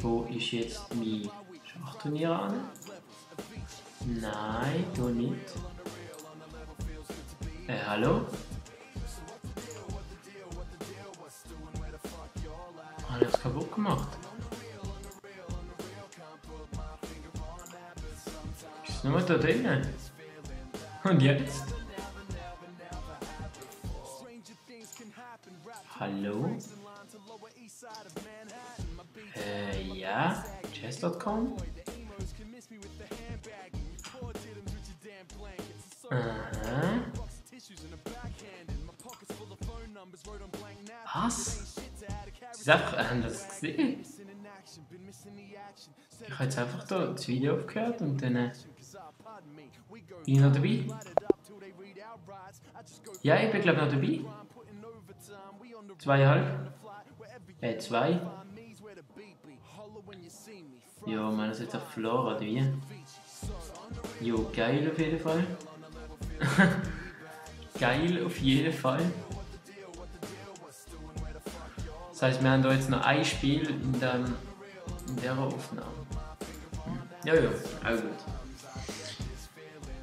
Wo ist jetzt mein Schachturnier an? Nein, du nicht. Hallo? Habe ich das kaputt gemacht? Ist es nur da drinnen? Und jetzt? Hallo? Ja? Chess.com? Aha. Was? Sie haben das gesehen? Ich habe jetzt einfach da das Video aufgehört und dann bin ich noch dabei. Ja, ich bin glaube noch dabei. 2,5. 2. Ja, man hat jetzt auch verloren, oder wie? Jo, geil auf jeden Fall. Geil auf jeden Fall. Das heisst, wir haben hier jetzt noch ein Spiel in dieser Aufnahme. Ja, auch gut.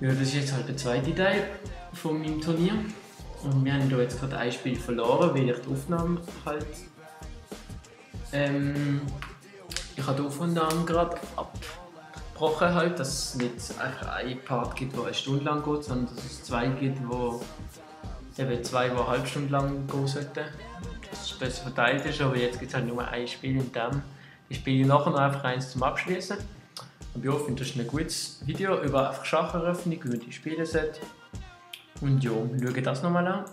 Ja, das ist jetzt halt der zweite Teil von meinem Turnier. Und wir haben hier jetzt gerade ein Spiel verloren, weil ich die Aufnahme halt... ich habe die Aufnahme gerade abgebrochen, halt, dass es nicht einfach einen Part gibt, der eine Stunde lang geht, sondern dass es zwei gibt, wo eben zwei, die eine halbe Stunde lang gehen sollten. Dass es besser verteilt ist, aber jetzt gibt es halt nur ein Spiel in dem. Ich spiele nachher noch einfach eins zum Abschließen. Und ich finde, das ist ein gutes Video über einfach Schacheröffnung, wie man die spielen sollte. Und ja, schaue das nochmal an.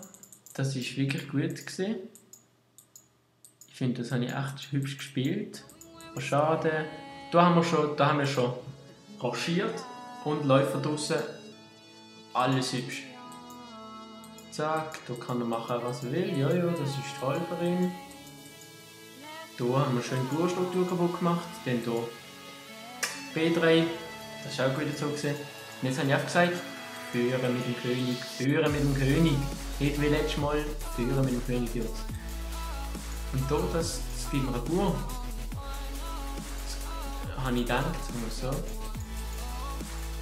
Das war wirklich gut gewesen. Ich finde, das habe ich echt hübsch gespielt. Aber schade. Da haben wir schon rangiert und Läufer draussen. Alles hübsch. Zack, da kann er machen, was er will. Ja, das ist toll für ihn. Hier haben wir schön die Bauernstruktur kaputt gemacht. Dann hier B3. Das war auch gut so gewesen. Und jetzt habe ich einfach gesagt, führen mit dem König, führen mit dem König. Nicht wie letztes Mal, führen mit dem König jetzt. Und hier, das gibt mir eine Bauer. Das habe ich gedacht, sagen wir so.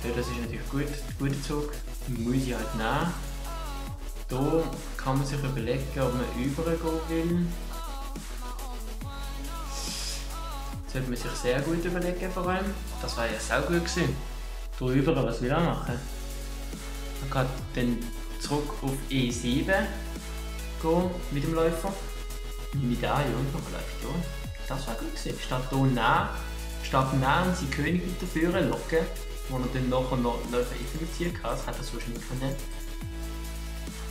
Ja, das ist natürlich gut, ein guter Zug. Den muss ich halt nehmen. Hier kann man sich überlegen, ob man übergehen will. Das sollte man sich sehr gut überlegen vor allem. Das war ja sehr gut gewesen. Drüber, was will er machen? Man kann dann zurück auf E7 gehen mit dem Läufer. Mit da, ja, und noch läuft hier. Das war gut gewesen. Statt hier nah, statt nah und seinen König weiterführen, locken, wo er dann nachher noch Läufer infizieren kann. Das hat er sonst nicht können.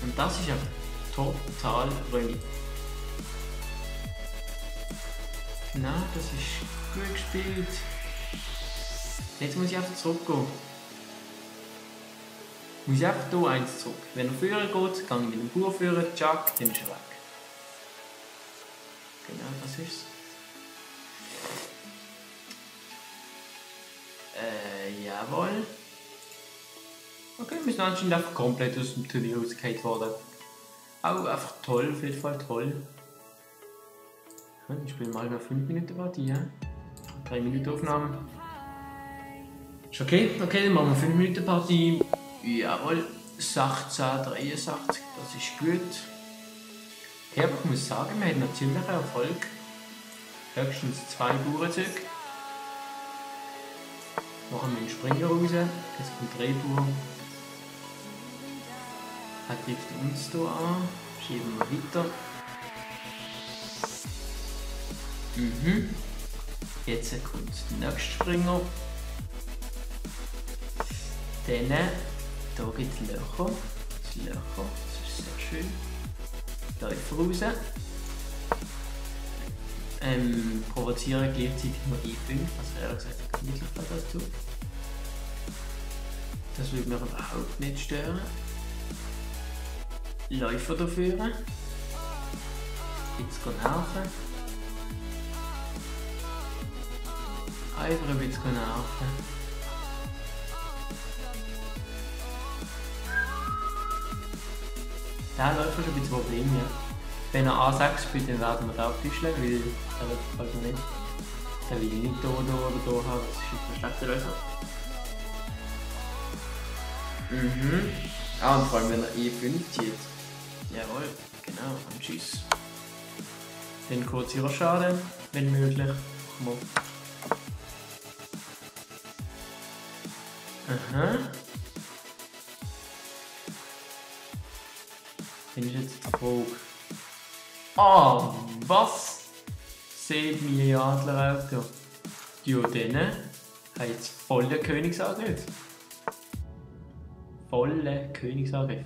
Und das ist einfach total römig. Genau, das ist gut gespielt. Jetzt muss ich einfach zurückgehen. Muss ich einfach hier eins zurück. Wenn er führen geht, kann ich mit dem Bauer führen, tschack, dann ist er weg. Genau, das ist es. Jawohl. Okay, wir sind anscheinend einfach komplett aus dem Turnier rausgefallen worden. Auch einfach toll, auf jeden Fall toll. Ich spiele mal noch 5 Minuten Partie, ja? 3 Minuten Aufnahme. Ist okay, dann machen wir 5 Minuten Partie. Jawohl, 16:63, das ist gut. Okay, aber ich muss sagen, wir haben noch ziemlichen Erfolg. Höchstens 2 Bauernzüge. Machen wir den Springer raus, jetzt kommt 3 Bauern. Er trifft uns hier an, schieben wir weiter. Jetzt kommt der nächste Springer. Dann, hier gibt es Löcher. Das ist sehr schön. Läufer raus. Provozieren gleichzeitig noch E5, was ehrlich gesagt nicht für das Zug. Das würde mich überhaupt nicht stören. Läufer dafür. Jetzt nerven. Einfach ein bisschen nerven. Der Läufer ist ein bisschen ein Problem, ja. Wenn er A6 spielt, dann werden wir auch abtüscheln, weil er wird halt noch nicht. Den will ich nicht hier oder hier haben, das ist jetzt eine schlechte Lösung. Ah, und vor allem wenn er E5 zieht. Jawohl, genau, und tschüss. Dann kurz ihrer Schaden, wenn möglich. Aha. Dann ist jetzt die Frage. Ah, was? Seht mir Adlerauto. Die Odenne haben jetzt vollen Königsangriff. Volle Königsangriff.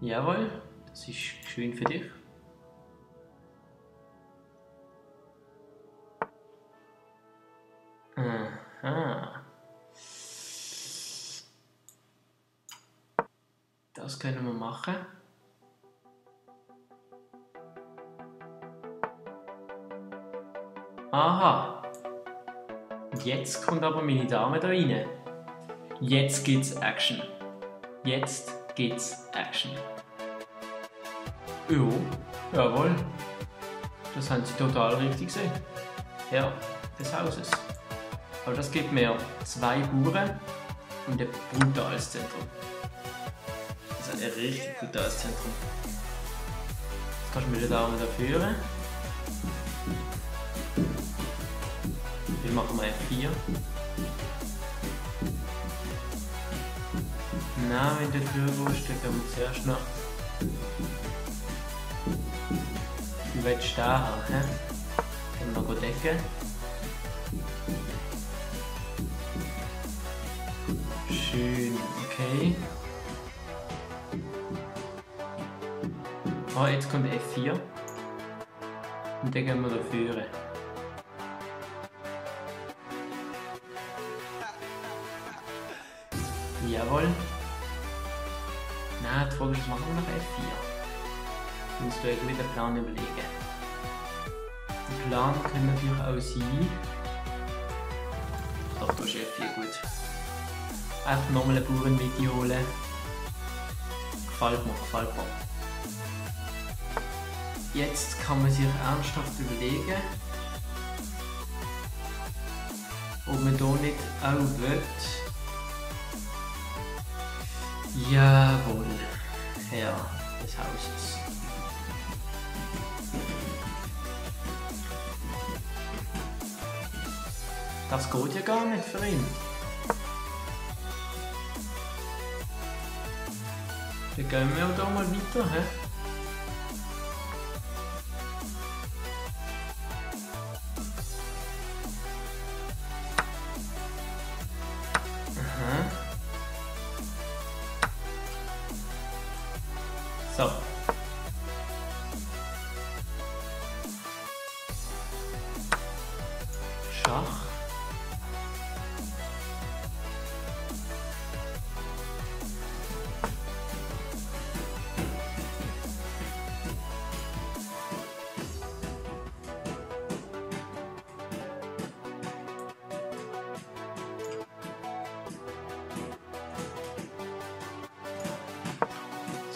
Jawohl, das ist schön für dich. Aha. Das können wir machen. Aha. Und jetzt kommt aber meine Dame da rein. Jetzt gibt's Action. Jetzt gibt's Action. Jo, jawohl. Das haben sie total richtig gesehen. Ja, des Hauses. Aber das gibt mir 2 Bauern und ein brutales Zentrum. Also ein richtig brutales Zentrum. Jetzt kannst du mit der Dame da führen. Wir machen mal F4. Na, wenn du dafür gehst, dann gehen wir zuerst noch. Du willst da haben, hä? Können wir noch decken. Schön, okay. Ah, jetzt kommt F4. Und dann gehen wir dafür. Jawohl. Nein, die Frage ist, was machen wir nach F4? Du musst dir irgendwie den Plan überlegen. Der Plan könnte natürlich auch sein. Doch, da ist F4 gut. Einfach nochmal eine Bauernmitte holen. Gefällt mir, gefällt mir. Jetzt kann man sich ernsthaft überlegen, ob man hier nicht auch will. Jawohl, Herr des Hauses. Das geht ja gar nicht für ihn. Dann gehen wir da mal weiter, hä? So. Schach.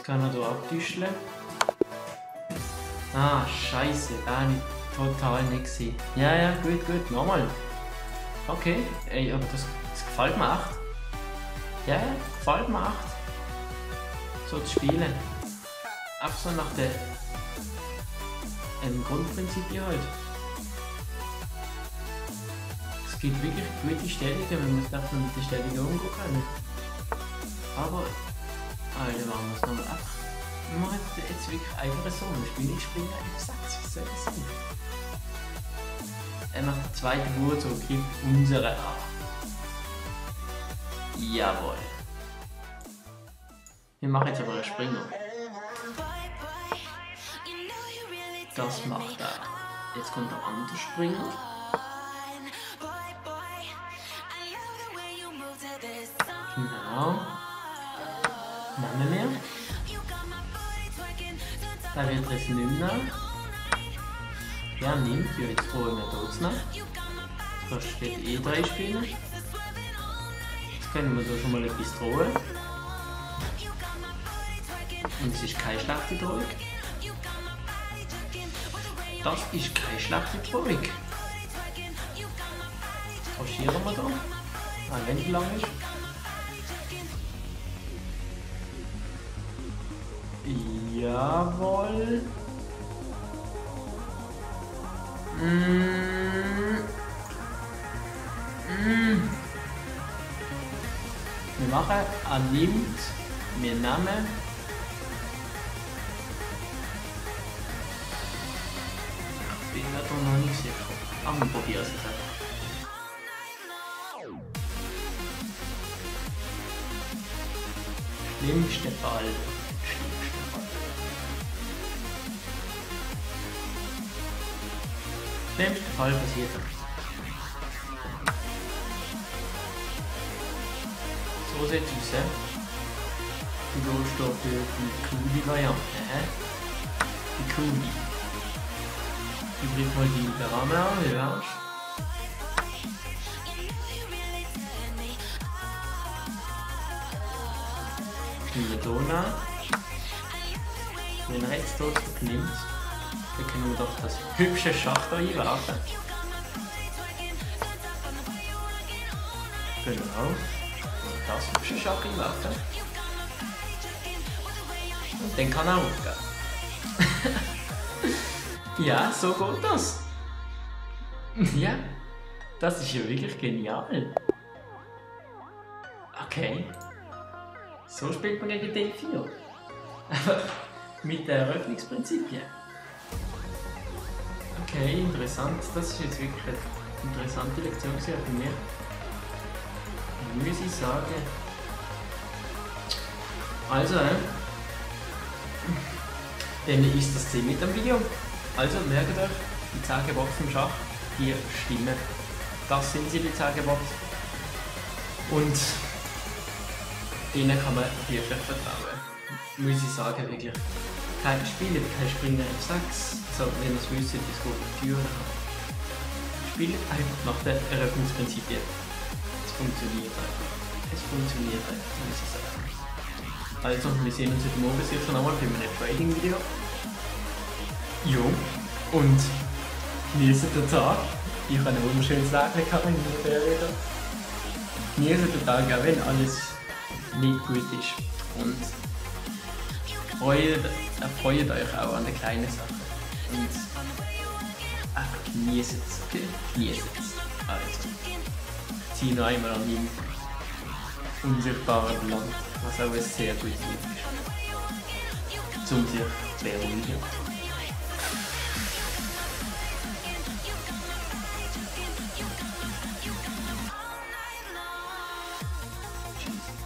Kann er hier abtüscheln? Ah, scheiße, da habe ich total nicht gesehen. Ja, ja, gut, gut, nochmal. Okay, ey, aber das gefällt mir echt. Ja, ja, gefällt mir echt. So zu spielen. Einfach so nach der Grundprinzipien halt. Es gibt wirklich gute Stellungen, wenn man es mit den Stellungen umgehen kann. Aber Alter, machen wir es nochmal ab. Wir machen jetzt wirklich einfach so. Wir spielen nicht Springer F6. Was soll das sein? Er macht die zweite Wurzel und kriegt unsere A. Jawohl. Wir machen jetzt aber einen Springer. Das macht er. Jetzt kommt der andere Springer. Genau. Nehmen wir. Da wird es nicht mehr. Ja, nimmt. Ja, jetzt holen wir das noch. Jetzt kannst du E3 spielen. Jetzt können wir da schon mal etwas drohen. Und es ist keine schlechte Drohung. Das ist keine schlechte Drohung. forcieren wir da. Wenn die lang ist. Jawohl. Wir machen, annimmt, wir nehmen. Ich bin mir da noch nicht sicher. Aber wir probieren es jetzt einfach. Schlimmste Fall. Schlimmste Fall passiert. So sieht es aus. Du gehst hier für die Kuli-Variante. Die Kuli. Ich bringe mal die Rahmen an, wie wär's? Nehmen wir hier an. Wenn er jetzt dort nimmt, dann können wir doch das hübsche Schach hier einwerfen. Genau. Und das hübsche Schach einwerfen. Und dann kann er aufgehen. Ja, so geht das. Ja, das ist ja wirklich genial. Okay. So spielt man gegen D4. Mit den Eröffnungsprinzipien. Okay, interessant. Das ist jetzt wirklich eine interessante Lektion für mich. Muss ich sagen. Also, dann ist das Ziel mit dem Video. Also merkt euch, die 10 Gebote im Schach, die stimmen. Das sind sie, die 10 Gebote. Und denen kann man wirklich vertrauen. Muss ich sagen, wirklich. Kein Spieler, kein Springer F6. So, wenn ihr es wisst, es geht auf die Tür. Spielt einfach nach den Eröffnungsprinzipien. Es funktioniert einfach. Es funktioniert einfach, muss ich sagen. Also, wir sehen uns heute Morgen sicher nochmal bei einem Trading-Video. Jo, und genießen den Tag. Ich habe ein wunderschönes Tag gehabt in der Ferien. Genießen den Tag, auch wenn alles nicht gut ist. Und freut euch auch an den kleinen Sachen. Und genießt es, okay? Genießt es. Also, zieh noch einmal an meinem unsichtbaren Land, was auch ein sehr gutes Lied ist. Um sich zu beruhigen. Tschüss.